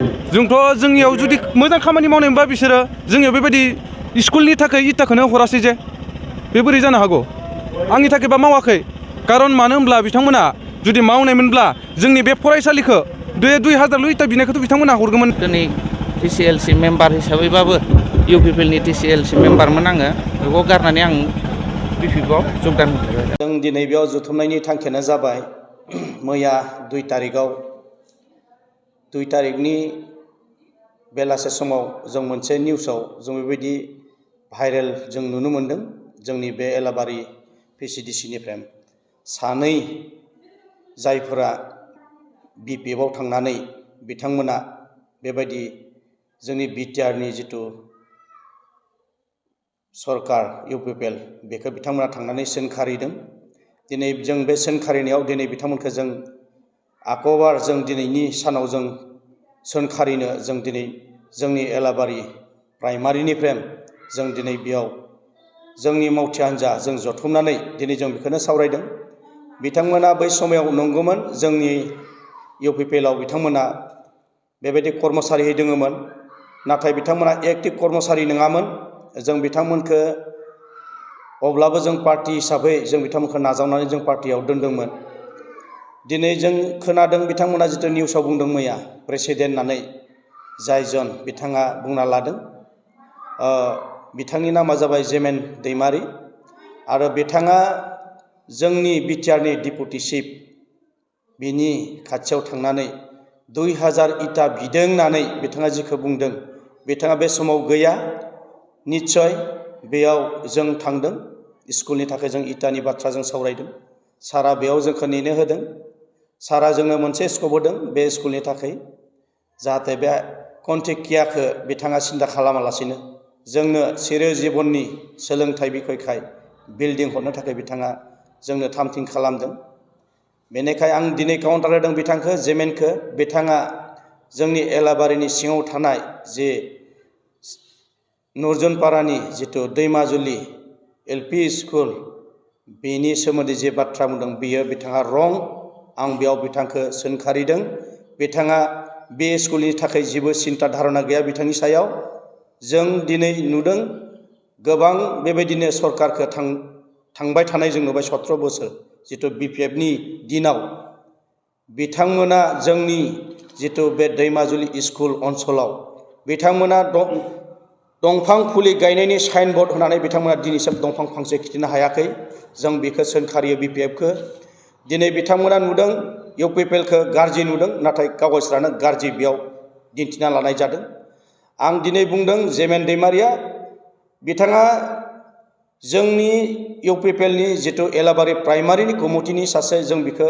जोंथ' जोंनियाव जुदि मोजां खामानि मावनायमोनबा बिसोरो जोंनियाव बेबायदि स्कुलनि थाखाय इटाखौनो हरासै जे बे बोरै जानो हागौ आंनि थाखायबा मावाखै कारन मानो होनब्ला बिथांमोना जुदि मावनायमोनब्ला जोंनि बे फरायसालिखौ 2000 इटा बिनायखौथ' बिथांमोना हरगौमोन। दिनै टिसिएलसि मेम्बार हिसाबैबाबो इउपिपिएलनि टिसिएलसि मेम्बारमोन आङो बेखौ गारनानै आं बिपिएफआव जगदान होबाय। जों दिनै बेयाव जथुमनायनि थांखियानो जाबाय मैया 2 तारिखनि बेलासे समाव जों मोनसे निउसाव जों बेबायदि भाइरेल जों नुनो मोन्दों जोंनि बे एलाबारि पिसिडिसिनिफ्राय सानै जायफोरा बिपिएफआव थांनानै बिथांमोना बेबायदि जोंनि बिटिआरनि जिथु सरकार इउपिपिएल बेखौ बिथांमोना थांनानै सोंखारिदों। दिनै जों बे सोंखारिनायाव दिनै बिथांमोनखौ जों आकबार जों दिनैनि सानाव जों सोंखारिनो जों दिनै जोंनि एलाबारि प्राइमारिनिफ्राय जों दिनै बेयाव जोंनि मावथि हान्जा जों जथुमनानै दिनै जों बेखौनो सावरायदों। बिथांमोना बै समाव नंगौमोन जोंनि इउपिपिएलआव बिथांमोना बेबायदि कर्मसारि दोङोमोन नाथाय बिथांमोना एक्टिभ कर्मसारि नङामोन। जों बिथांमोनखौ अब्लाबो जों पार्टी हिसाबै जों बिथांमोनखौ नाजावनानै जों पार्टीयाव दोनदोंमोन। दिनै जों खोनादों बिथांमोना जिथु निउसाव बुंदों मैया प्रेसिडेन्ट होननानै जायजन बिथाङा बुंना लादों बिथांनि नामा जाबाय जेमेन दैमारि आरो बिथाङा जोंनि बिटिआरनि डिपुटि चिफ बिनि खाथियाव थांनानै 2000 इटा बिदों होननानै बिथाङा जिखौ बुंदों बिथाङा बे समाव गैया। निस्सय बेयाव जों थांदों स्कुलनि थाखाय जों इटानि बाथ्रा जों सावरायदों। सारा बेयाव जोंखौ नेनो होदों। सारा जोंनो मोनसे स्कप होदों बे स्कुलनि थाखाय जाहाथे बे कन्टेक्टियाखौ बिथाङा सिन्था खालामालासिनो जोंनो सिरो जिबननि सोलोंथाइ बिखयखाय बिल्डिं हरनो थाखाय बिथाङा जोंनो थामथिम खालामदों। बेनिखाय आं दिनै काउन्टार होदों बिथांखौ जेमेनखौ बिथाङा जोंनि एलाबारिनि सिङाव थानाय जे नरजुनपारानि जिथु दैमाजुलि एलपि स्कुल बेनि सोमोन्दै जे बाथ्रा बुंदों बियो बिथाङा रं। आं बेयाव बिथांखौ सोंखारिदों बिथाङा बे स्कुलनि थाखाय जेबो सिन्था धारना गैया बिथांनि सायाव। जों दिनै नुदों गोबां बेबायदिनो सरकारखौ थांबाय थानाय जों नुबाय 17 बोसोर जिथु बिपिएफनि दिनाव बिथांमोना जोंनि जिथु बे दैमाजुलि स्कुल ओनसोलाव बिथांमोना दंफां फुलि गायनायनि साइन बर्ड होनानै बिथांमोना दिनैसिम दंफां फांसे खिथिनो हायाखै। जों बेखौ सोंखारियो बिपिएफखौ। दिनै बिथांमोना नुदों इउपिपिएलखौ गाज्रि नुदों नाथाय गावसोरानो गाज्रि बेयाव दिन्थिना लानाय जादों। आं दिनै बुंदों जेमेन दैमारिया बिथाङा जोंनि इउपिपिएलनि जिथु एलाबारि प्राइमारिनि कमिटिनि सासे जों बेखौ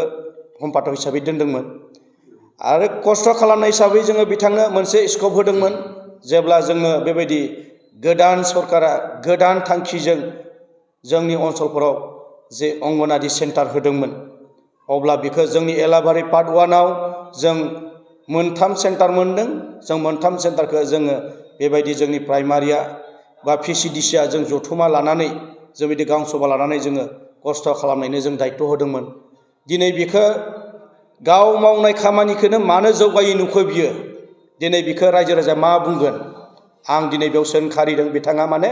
सम्पादक हिसाबै दोनदोंमोन आरो खस्थ' खालामनाय हिसाबै जोङो बिथांनो मोनसे स्कप होदोंमोन। जेब्ला जोंनो बेबायदि गोदान सरकारा गोदान थांखिजों जोंनि ओनसोलफोराव जे अंगनादि सेन्टार होदोंमोन अब्ला बेखौ जोंनि एलाबारि पार्ट 1आव जों 3 सेन्टार मोनदों। जों 3 सेन्टारखौ जोङो बेबायदि जोंनि प्राइमारिया बा पिसिडिसिया जों जथुमा लानानै जों बिदि गांसबा लानानै जोङो खस्थ' खालामनायनो जों दायित्व होदोंमोन। दिनै बेखौ गाव मावनाय खामानिखौनो मानो जौगायै नुखो बियो दिनै बेखौ रायजो राजा मा बुंगोन। आं दिनै बेयाव सोंखारिदों बिथाङा माने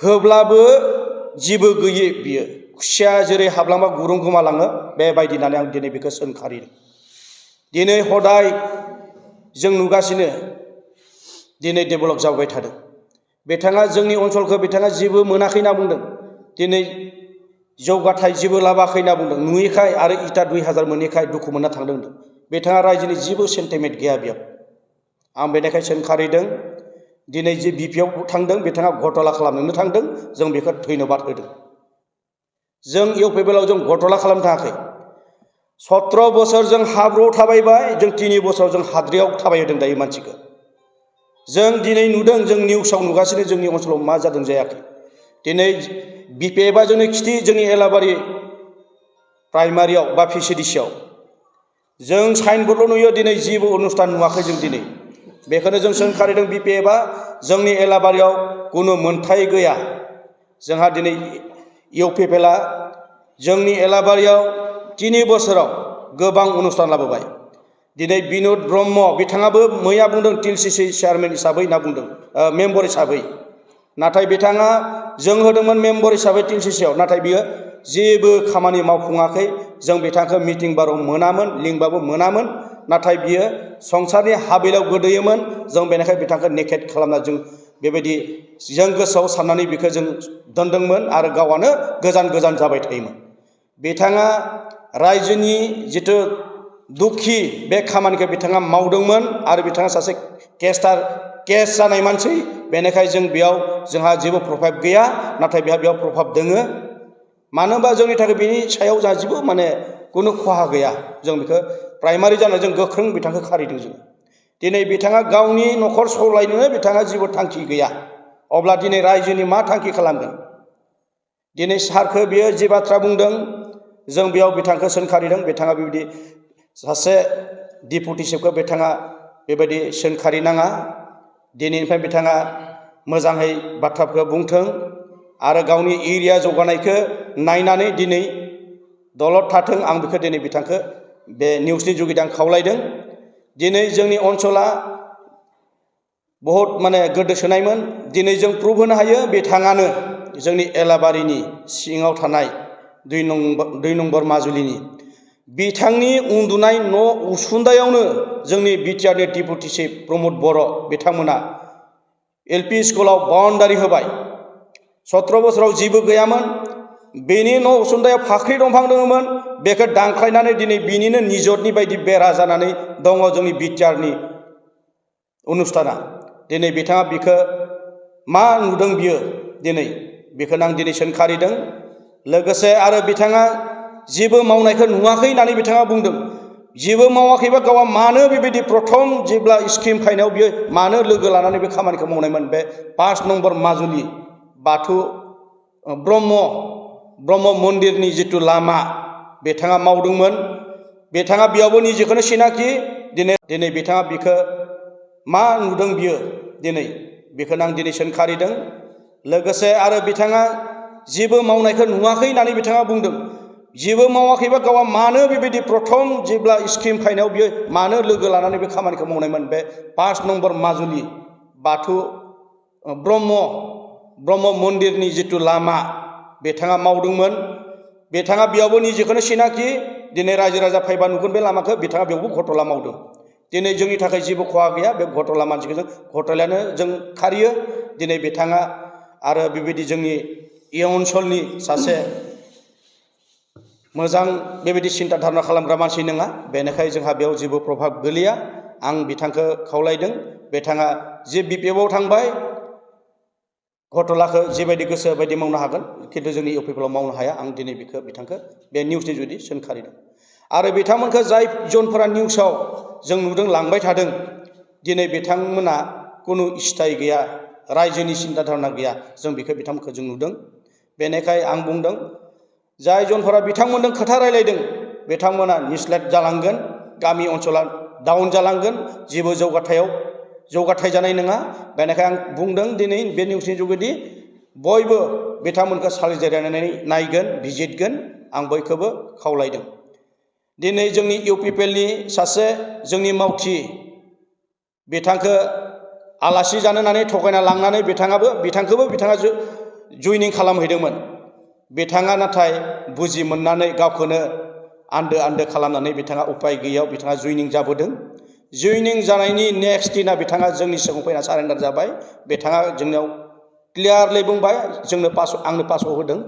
होब्लाबो जेबो गैयै बियो खुसिया जेरै हाबलांबा गुरुं गोमालाङो बेबायदि होननानै आं दिनै बेखौ सोंखारिदों। दिनै हदाय जों नुगासिनो दिनै डेभेलप जाबाय थादों। बिथाङा जोंनि ओनसोलखौ बिथाङा जेबो मोनाखै होनना बुंदों। दिनै जौगाथाय जेबो लाबाखै होनना बुंदों। नुयैखाय आरो इटा 2000 मोनैखाय दुखु मोनना थांदों। बिथाङा रायजोनि जेबो सेन्टिमेन्ट गैया बेयाव। आं बेनिखाय सोंखारिदों दिनै जे बिपिएफ थांदों बिथाङा घटला खालामनोनो थांदों जों बेखौ धन्यबाद होदों। जों इउपिपिएलआव जों घटला खालामनो थाङाखै। 17 बोसोर जों हाब्रुआव थाबायबाय जों 3 बोसोराव जों हाद्रियाव थाबायहोदों दायो मानसिखौ। जों दिनै नुदों जों निउसाव नुगासिनो जोंनि ओनसोलाव मा जादों जायाखै। दिनै बिपिएफआ जोंनि खिथि जोंनि एलाबारि प्राइमारियाव बा पिसिडिसियाव जों साइनबर्डल' नुयो दिनै जेबो अनुस्थान नुवाखै। जों दिनै बेखौनो जों सोंखारिदों बिपिएफआ जोंनि एलाबारियाव खुनु मोनथाय गैया। जोंहा दिनै इउपिपिएलआ जोंनि एलाबारियाव 3 बोसोराव गोबां अनुस्थान लाबोबाय। दिनै बिनोद ब्रह्म बिथाङाबो मैया बुंदों TLCC चेयारमेन हिसाबै होनना बुंदों मेम्बर हिसाबै नाथाय बिथाङा जों होदोंमोन मेम्बर हिसाबै TLCCआव नाथाय बियो जेबो खामानि मावफुङाखै जों बिथांखौ मिटिं बाराव मोनामोन लिंबाबो मोनामोन नाथाय बियो संसारनि हाबिलाव गोदोयोमोन जों बेनिखाय बिथांखौ नेकेट खालामना जों बेबायदि जों गोसोआव साननानै बिखौ जों दोनदोंमोन आरो गावआनो गोजान गोजान जाबाय थायोमोन बिथाङा रायजोनि जिथु दुखि बे खामानिखौ बिथाङा मावदोंमोन आरो बिथाङा सासे केस जानाय मानसि बेनिखाय जों बेयाव जोंहा जेबो प्रभाब गैया नाथाय बेयाव प्रभाब दोङो मानो होनबा जोंनि थाखाय बेनि सायाव जोंहा जेबो माने खुनु खहा गैया जों बेखौ प्राइमारि जानानै जों गोख्रों बिथांखौ खारिदों जों दिनै बिथाङा गावनि न'खर सलायनोनो बिथाङा जेबो थांखि गैया अब्ला दिनै रायजोनि मा थांखि खालामगोन दिनै सारखौ बियो जे बाथ्रा बुंदों जों बेयाव बिथांखौ सोंखारिदों बिथाङा बेबायदि सासे डिपुटि चिफखौ बिथाङा बेबायदि सोंखारि नाङा दिनैनिफ्राय बिथाङा मोजाङै बाथ्राफोरखौ बुंथों आरो गावनि एरिया जौगानायखौ नायनानै दिनै दलद थाथों आं बेखौ दिनै बिथांखौ बे निउसनि जुगिदि आं खावलायदों दिनै जोंनि ओनसोला बहुद माने गोदोसोनायमोन दिनै जों प्रुभ होनो हायो बिथाङानो जोंनि एलाबारिनि सिङाव थानाय 2 नम्बर माजुलिनि बिथांनि उन्दुनाय न' उसुंदायावनो जोंनि बिटिआरनि डिपुटि चिफ प्रमद बर' बिथांमोना LP स्कुलाव बाउन्डारि होबाय 17 बोसोराव जेबो गैयामोन बेनि न' उसुंदायाव फाख्रि दंफां दङमोन बेखौ दानख्लायनानै दिनै बिनिनो निजतनि बायदि बेरा जानानै दङ जोंनि बिटिआरनि अनुष्ठाना दिनै बिथाङा बिखौ मा नुदों बियो दिनै बेखौनो आं दिनै सोंखारिदों लोगोसे आरो बिथाङा जेबो मावनायखौ नुवाखै होननानै बिथाङा बुंदों जेबो मावाखैबा गावआ मानो बेबायदि प्रथम जेब्ला स्किम फायनायाव बियो मानो लोगो लानानै बे खामानिखौ मावनायमोन बे 5 नम्बर माजुलि बाथौ ब्रह्म मन्दिरनि जिथु लामा बिथाङा मावदोंमोन बिथाङा बेयावबो निजेखौनो सिनाखि दिनै बिथाङा बिखौ मा नुदों बियो दिनै बेखौनो आं दिनै सोंखारिदों लोगोसे आरो बिथाङा जेबो मावनायखौ नुवाखै होननानै बिथाङा बुंदों जेबो मावाखैबा गावआ मानो बेबायदि प्रथम जेब्ला स्किम फायनायाव बियो मानो लोगो लानानै बे खामानिखौ मावनायमोन बे 5 नम्बर माजुलि बाथौ ब्रह्म मन्दिरनि जिथु लामा बिथाङा मावदोंमोन बिथाङा बेयावबो निजेखौनो सिनाखि दिनै रायजो राजा फैबा नुगोन बे लामाखौ बिथाङा बेयावबो घटला मावदों दिनै जोंनि थाखाय जेबो खहा गैया बे घटला मानसिखौ जों घटलायानो जों खारियो दिनै बिथाङा आरो बेबायदि जोंनि इ ओनसोलनि सासे मोजां बेबायदि सिन्था धारना खालामग्रा मानसि नङा बेनिखाय जोंहा बेयाव जेबो प्रभाब गोलैया आं बिथांखौ खावलायदों बिथाङा जे BPFआव थांबाय घटलाखौ जेबायदि गोसो बायदि मावनो हागोन खिन्थु जोंनि इउपिपिएलआव मावनो हाया आं दिनै बिथांखौ बे निउसनि जुदि सोंखारिदों आरो बिथांमोनखौ जाय जनफोरा निउसाव जों नुदों लांबाय थादों दिनै बिथांमोना खुनु स्थाय गैया रायजोनि सिन्था धारना गैया जों बेखौ बिथांमोनखौ जों नुदों बेनिखाय आं बुंदों जाय जनफोरा बिथांमोनजों खोथा रायलायदों बिथांमोना मिसलेड जालांगोन गामि ओनसोला डाउन जालांगोन जेबो जौगाथाय जानाय नङा बेनिखाय आं बुंदों दिनै बे निउसनि जुगेदि बयबो बिथांमोनखौ सालिजायनानै नायगोन बिजिरगोन आं बयखौबो खावलायदों दिनै जोंनि इउपिपिएलनि सासे जोंनि मावथि बिथांखौ आलासि जानो होननानै थगायना लांनानै बिथांखौबो बिथाङा जइनिं खालामहैदोंमोन बिथाङा नाथाय बुजि मोननानै गावखौनो आन्दो खालामनानै बिथाङा उपाय गैयैयाव बिथाङा जइनिं जाबोदों जइनिं जानायनि नेक्स्ट दिना बिथाङा जोंनि सिगाङाव फैना सारेन्डार जाबाय बिथाङा जोंनियाव क्लियारलि बुंबाय आंनो पासवर्ड होदों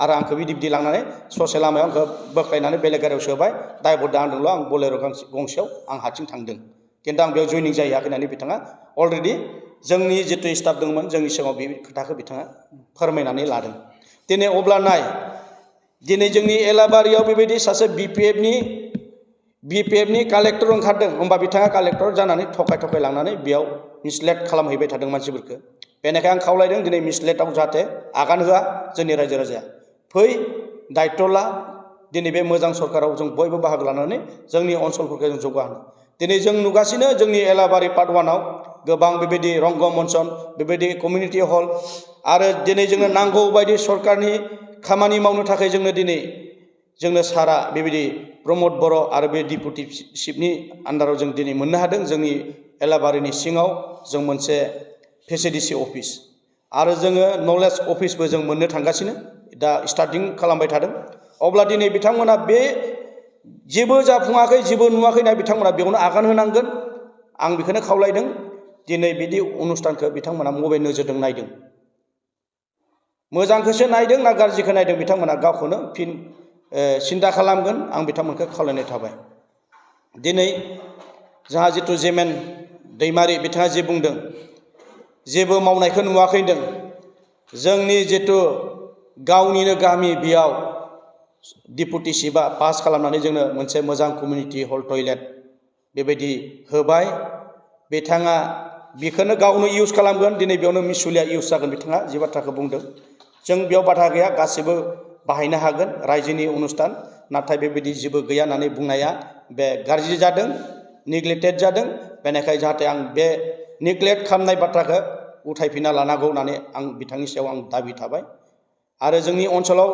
आरो आंखौ बिदि लांनानै ससे लामायाव आंखौ बोख्लायनानै बेलेग गारियाव सोबाय दायबरदा आंदोंल' आं बलेर' गंसेयाव आं हारसिं थांदों खिन्थु आं बेयाव जइनिं जाहैयाखै होननानै बिथाङा अलरेडि जोंनि जिथु स्टाफ दंमोन जोंनि सिगाङाव बे खोथाखौ बिथाङा फोरमायनानै लादों दिनै अब्ला नाय दिनै जोंनि एलाबारियाव बेबायदि सासे बिपिएफनि कालेक्टर ओंखारदों होमबा बिथाङा कालेक्टर जानानै थगाय लांनानै बेयाव मिसलेड खालामहैबाय थादों मानसिफोरखौ बेनिखाय आं खावलायदों दिनै मिसलेडआव जाहाथे आगान होआ जोंनि रायजो राजाया फै दायित्व ला दिनै बे मोजां सरकाराव जों बयबो बाहागो लानानै जोंनि ओनसोलफोरखौ जों जौगाहोनो दिनै जों नुगासिनो जोंनि एलाबारि पार्ट 1आव गोबां बेबायदि रंगमन्चन बेबायदि कमिउनिटि हल आरो दिनै जोंनो नांगौ बायदि सरकारनि खामानि मावनो थाखाय जोंनो दिनै जोंनो सारा बेबायदि प्रमद बर' आरो बे डिपुटि चिफनि आन्डाराव जों दिनै मोननो हादों। जोंनि एलाबारिनि सिङाव जों मोनसे फेसिलिटि अफिस आरो जोङो नलेज अफिसबो जों मोननो थांगासिनो, दा स्टार्टिं खालामबाय थादों। अब्ला दिनै बिथांमोना बे जेबो जाफुङाखै, जेबो नुवाखैना बिथांमोना बेयावनो आगान होनांगोन। आं बेखौनो खावलायदों। दिनै बिदि अनुष्ठानखौ बिथांमोना मबे नोजोरजों नायदों, मोजांखौसो नायदों ना गाज्रिखौ नायदों, बिथांमोना गावखौनो फिन सिन्था खालामगोन। आं बिथांमोनखौ खावलायनाय थाबाय। दिनै जोंहा जिथु जेमेन दैमारि बिथाङा जे बुंदों जेबो मावनायखौ नुवाखै होनदों। जोंनि जिथु गावनिनो गामि बेयाव डिपुटि चिफआ पास खालामनानै जोंनो मोनसे मोजां कमिउनिटि हल टयलेट बेबायदि होबाय। बिथाङा बेखौनो गावनो इउज खालामगोन। दिनै बेयावनो मिसुलिया इउज जागोन। बिथाङा जे बाथ्राखौ बुंदों जों बेयाव बाधा गैया, गासैबो बाहायनो हागोन रायजोनि अनुष्ठान। नाथाय बेबायदि जेबो गैया होननानै बुंनाया बे गाज्रि जादों, नेग्लेक्टेड जादों। बेनिखायनो जाहाथे आं बे नेग्लेक्ट खालामनाय बाथ्राखौ उथायफिनना लानांगौ होननानै आं बिथांनि सायाव आं दाबि थाबाय। आरो जोंनि ओनसोलाव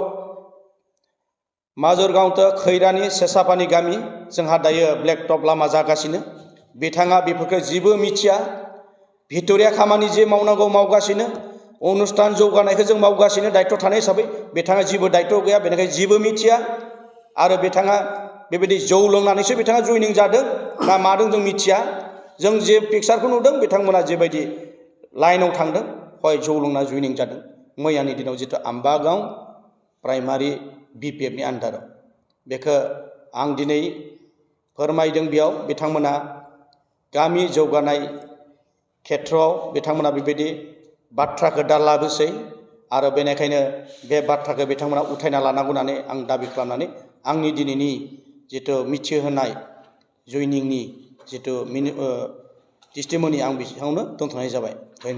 माजरगाव खैरानि सेसापानि गामि जोंहा दायो ब्लेकटप लामा जागासिनो। बिथाङा बेफोरखौ जेबो मिथिया। भिट'रिया खामानि जे मावनांगौ मावगासिनो, अनुष्ठान जौगानायखौ जों मावगासिनो दायित्व थानाय हिसाबै। बिथाङा जेबो दायित्व गैया, बेनिखायनो जेबो मिथिया। आरो बिथाङा बेबायदि जौ लोंनानैसो बिथाङा जइनिं जादों ना मादों जों मिथिया। जों जे पिक्सारखौ नुदों बिथांमोना जेबायदि लाइनाव थांदों हय जौ लोंना जइनिं जादों। मैयानि दिनाव जिथु आम्बागाव प्राइमारि BPFनि आन्डाराव बेखौ आं दिनै फोरमायदों। बेयाव बिथांमोना गामि जौगानाय खेथ्रआव बिथांमोना बेबायदि बाथ्राखौ दा लाबोसै। आरो बेनिखायनो बे बाथ्राखौ बिथांमोना उथायना लानांगौ होननानै आं दाबि खालामनानै आंनि दिनैनि जिथु मिथिहोनाय जइनिंनि जिथु टेस्टिमनि आं बेयावनो दोनथ'नाय जाबाय। धन्यबाद।